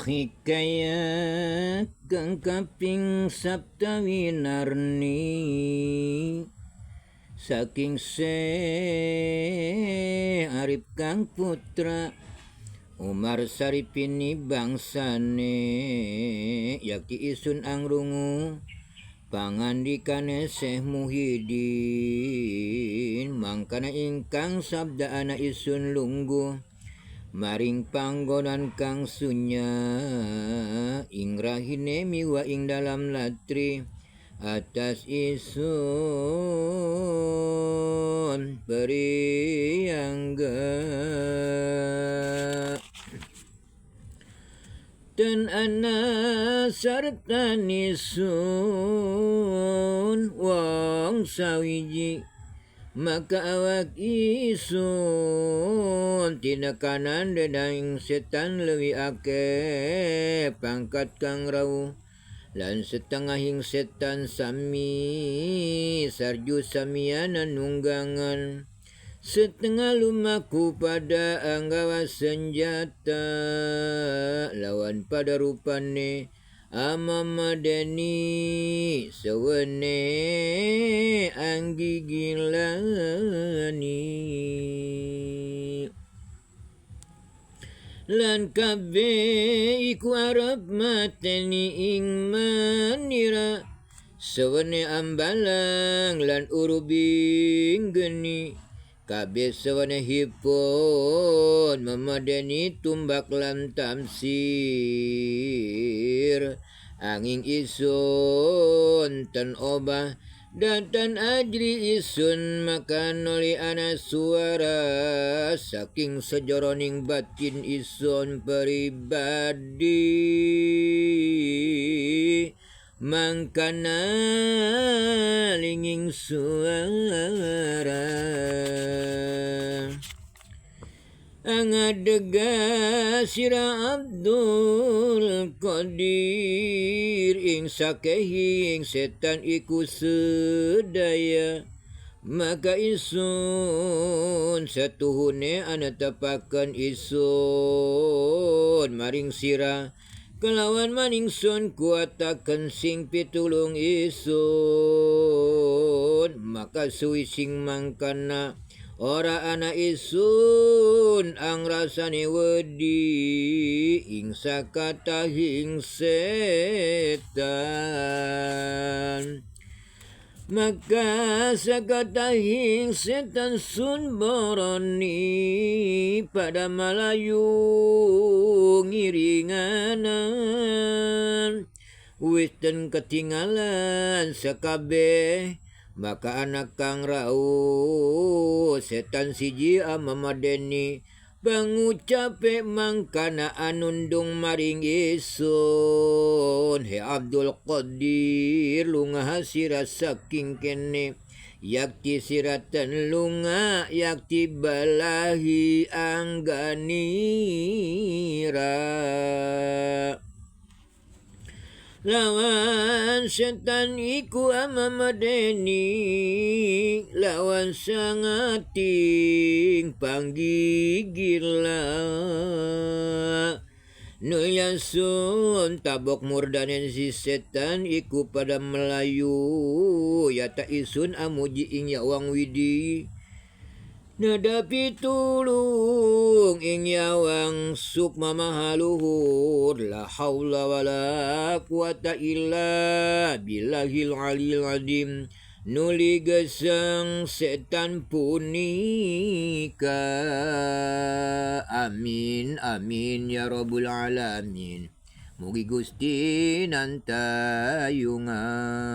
Hikayat kang kaping saptawinarni saking Syekh Arif kang putra Umar Saripini bangsane yakti isun angrungu pangandikane Syekh Muhyiddin mangkana ingkang sabda ana isun lungguh maring panggonan kang sunya ing rahine miwa ing dalam latri atas isun priyangga ten ana sarta nisun wong sawiji maka awak isun tinekanan dening setan leuwih akeh pangkat kang rawuh lan setengahing setan sami sarju samianan nunggangan setengah lumaku pada anggawa senjata lawan pada rupane amamadeni sewene anggigilani lan kabeh iku arep mateni ing manira sewene ambalang lan urubing geni kabeh sewene hipun memadeni tumbak lan tamsir angin isun ten obah datan ajri isun maka noli ana suara saking sejoroning batin isun pribadi mangkana linging suara angadega sira Abdul Qadir ing sakehing setan iku sedaya maka isun satuhune ana tepaken isun maring sira kelawan maningsun kuataken sing pitulung isun maka suwi sing mangkana ora ana isun ang rasane wedi ing sakatahing setan maka sakatahing setan sun boroni pada malayu ngiringanan wis ten ketinggalan sekabeh maka anak kang rauh setan siji amamadeni pangucape mangkana anundung maring isun he Abdul Qadir lunga sira saking kene yakti siratan lunga yakti balahi angganira lawan setan iku amamadeni lawan sangating panggigila nuyasun tabok murdanen si setan iku pada melayu yata isun amuji ing yawang widi nadapi tulung ing yawang sukma mahaluhur la haula wala quwata illa billahil aliyil azim nuli geseng setan punika amin amin ya rabbul alamin mugi Gusti nantayungan.